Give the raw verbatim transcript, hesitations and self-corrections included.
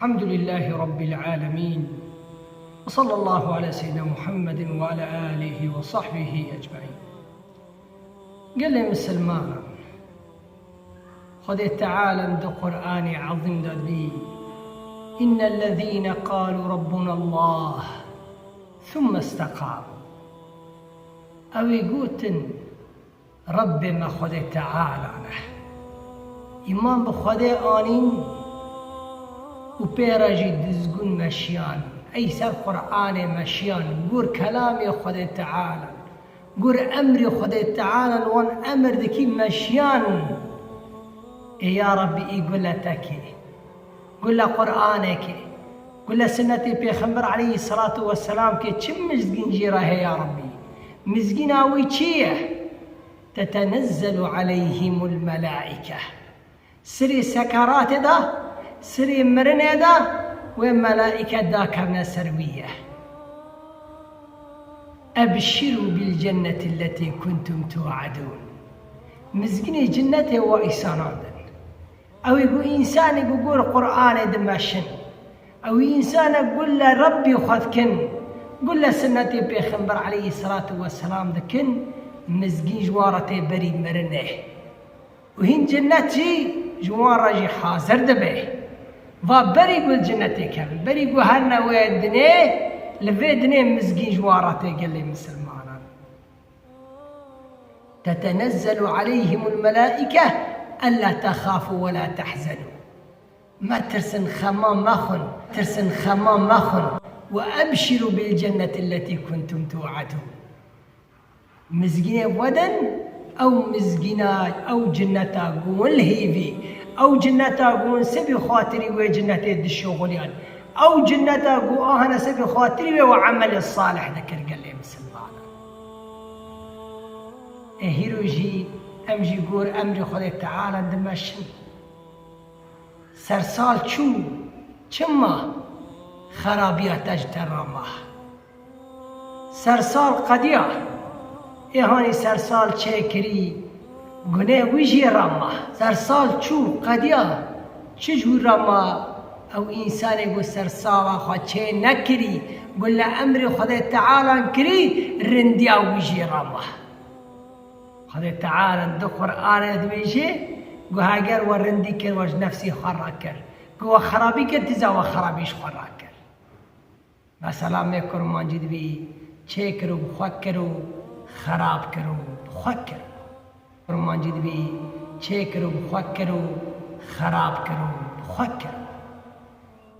الحمد لله رب العالمين. وصلى الله على سيدنا محمد وعلى آله وصحبه أجمعين. Gelê misilmanan, Xwedê Teala di Qur'anê Ezîm de dibî, إن الذين قالوا ربنا الله ثم استقاموا. Ew ê gotin, Rebbê me Xwedê Teala ne. Îman bi Xwedê anîn û pê re jî dizgûn meşiyan. Ey ser Qur'anê meşiyan, gor kelamê Xwedê Teala, gor emrê Xwedê Teala, wan emr dikî meşiyan. Ê ya Rebbî, î gule te kê. Gule Qur'anê kê. Gule sünnetê Pêxember aleyhissalatu vesselam kê, çi mizgîn jê re heye ya Rebbî. Mizgîna wî çi ye? تتنزل عليهم الملائكة. Sirê sekeratê de, sirê mirinê de wê melaîket dakevne ser wî ye. أبشروا بالجنة التي كنتم توعدون. Mizgînê cinnetê wa îsanan din. Ew ê ku însanê ku gor Qur'anê dimeşin. Ew ê însane gule Rebbî xwe dikin, gule sünnetê Pêxember aleyhissalatu vesselam dikin, mizgîn ji wan re tê berî mirinê. Û hîn cinnet jî ji wan re jî hazir dibe. Va berî ku li cinnetê kevin, berî ku herine wê dinê, li vê dinê mizgîn ji wan re tê gelê misilmanan. تتنزل عليهم الملائكة ألا تخافوا ولا تحزنوا. Metirsin, xema mexwin, tirsin, xema mexwin. وأبشروا بالجنة التي كنتم توعدون. Mizgînê wedin, ew mizgîna, ew cinneta ku hûn li hêvî, ew cinneta ku hûn sibî xatirî wê cinnetê dişuxuliyan, ew cinneta ku ahane sibî xatirî wê we emelê salih dikir gelê misilmanan. Ê hîro jî em jî gor emrê Xwedê Teala dimeşin. Sersal çû, çima xerabiya te ji te rama? Sersal qediya, ê hanî sersal çêkirî, gunê wî jî rama. Sersal çû, qediya, çi ji wî rama? Ew însanê ku sersala xwe çê nekirî, ku li emrê Xwedê Teala kirî, rindiya wî jî rama. Xwedê Teala di Qur'anê dibêje, ku heger we rindî kir, we ji nefsî xwe rakir. Ku we xerabî kir, tîza we xerabî ji xwe rakir. Mesela me kurmancî dibî çêkir û bi xwe kir û xerab kir û bi xwe kir. Kurmancî dibî çêkir û bi xwe kir û xerab kir û bi xwe kir.